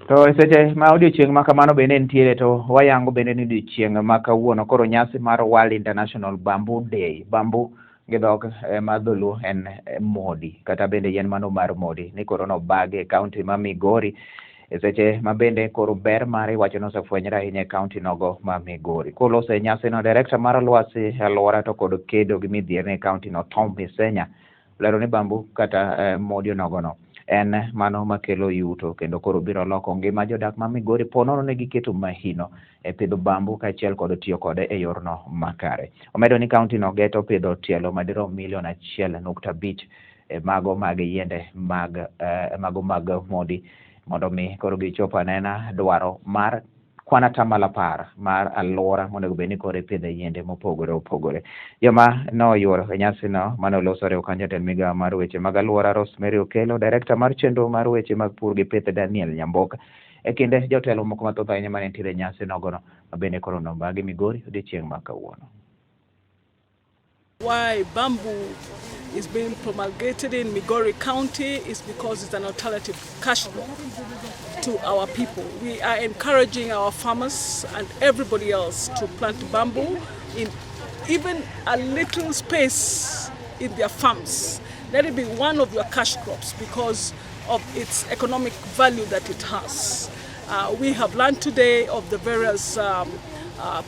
To e seche ma odiochieng' ma kamano bende nitiere, to wayango bende ni odiochieng' ma kawuono koro nyasi mar World International Bamboo Day. Bamboo gi dhok mar dholuo en modi, kata bende yien mano mar modi ni koro nobagi e kaunti ma Migori e seche ma bende koro ber mare iwacho ni osefwenyore ahinya e kaunti nogo ma Migori. Koloso e nyasino, director mar lwasi, alwora to kod kedo gi midhier e kaunti no, Tom Misenya, lero ni bamboo kata modi onogono en mano makelo yuto kendo koro biro loko ngima jodak ma Migori po nono ne giketo mahino e pidho bamboo kaachiel kod tiyo kode e yorno makare. Omedo ni kaunti no geto pidho tielo madirom milion 1.5 e mago mag yiende mag mago mag modi mondo mi koro gichop anena dwaro mar kwan 10% mar alwora monego bed ni koro ipidhe yiende mopogore opogore. Joma noyuoro e nyasino mane oloso oriwo kanyo jatend migawo mar weche mag alwora Rosemary Okello, director mar chenro mar weche mag pur gi pith Daniel Nyamboka, e kinde jotelo moko mathoth ahinya mane nitiere e nyasi nogono ma bende koro nobagi Migori odiochieng' ma kawuono. Why bamboo is being promulgated in Migori County is because it's an alternative cash crop to our people. We are encouraging our farmers and everybody else to plant bamboo in even a little space in their farms. Let it be one of your cash crops because of its economic value that it has. We have learned today of the various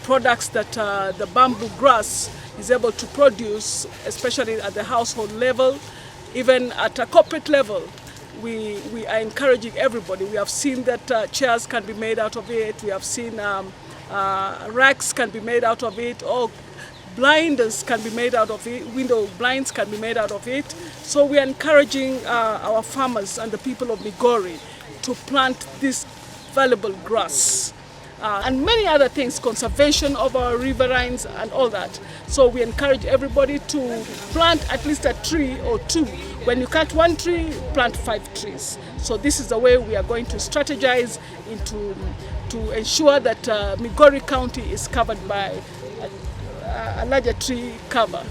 products that the bamboo grass is able to produce, especially at the household level, even at a corporate level. We are encouraging everybody. We have seen that chairs can be made out of it. We have seen racks can be made out of it, or blinders can be made out of it, window blinds can be made out of it. So we are encouraging our farmers and the people of Migori to plant this valuable grass and many other things, conservation of our riverines and all that. So we encourage everybody to plant at least a tree or two. When you cut one tree, plant five trees. So this is the way we are going to strategize into to ensure that Migori County is covered by a larger tree cover.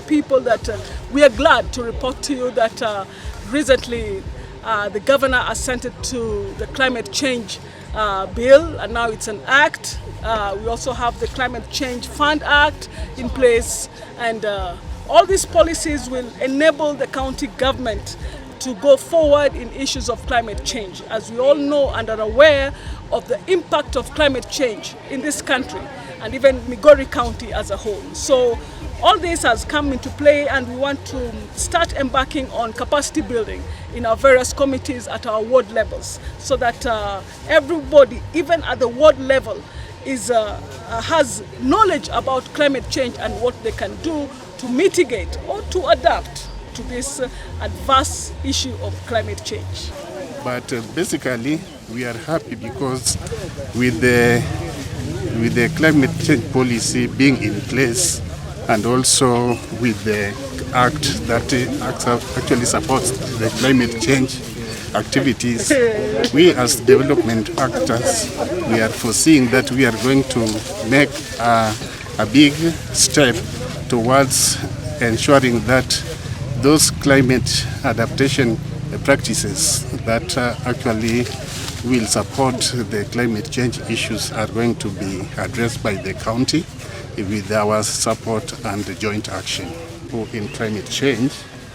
People that we are glad to report to you that recently the governor assented to the climate change bill, and now it's an act. We also have the Climate Change Fund Act in place, and all these policies will enable the county government to go forward in issues of climate change. As we all know and are aware of the impact of climate change in this country and even Migori County as a whole. So all this has come into play, and we want to start embarking on capacity building in our various committees at our ward levels so that everybody, even at the ward level, has knowledge about climate change and what they can do to mitigate or to adapt to this adverse issue of climate change. But basically, we are happy because with the climate change policy being in place, and also with the act that actually supports the climate change activities, we as development actors, we are foreseeing that we are going to make a big step towards ensuring that those climate adaptation practices that actually will support the climate change issues are going to be addressed by the county with our support and joint action in climate change.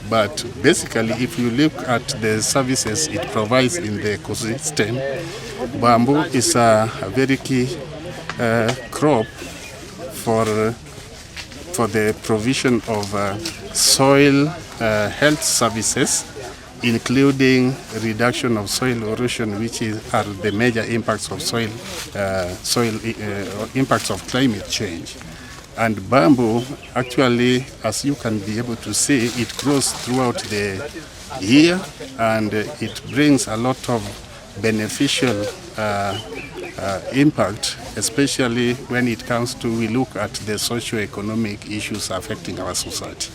But basically, if you look at the services it provides in the ecosystem, bamboo is a very key crop for the provision of soil health services, including reduction of soil erosion, which are the major impacts of soil impacts of climate change. And bamboo, actually, as you can be able to see, it grows throughout the year and it brings a lot of beneficial impact, especially when it comes to we look at the socio-economic issues affecting our society.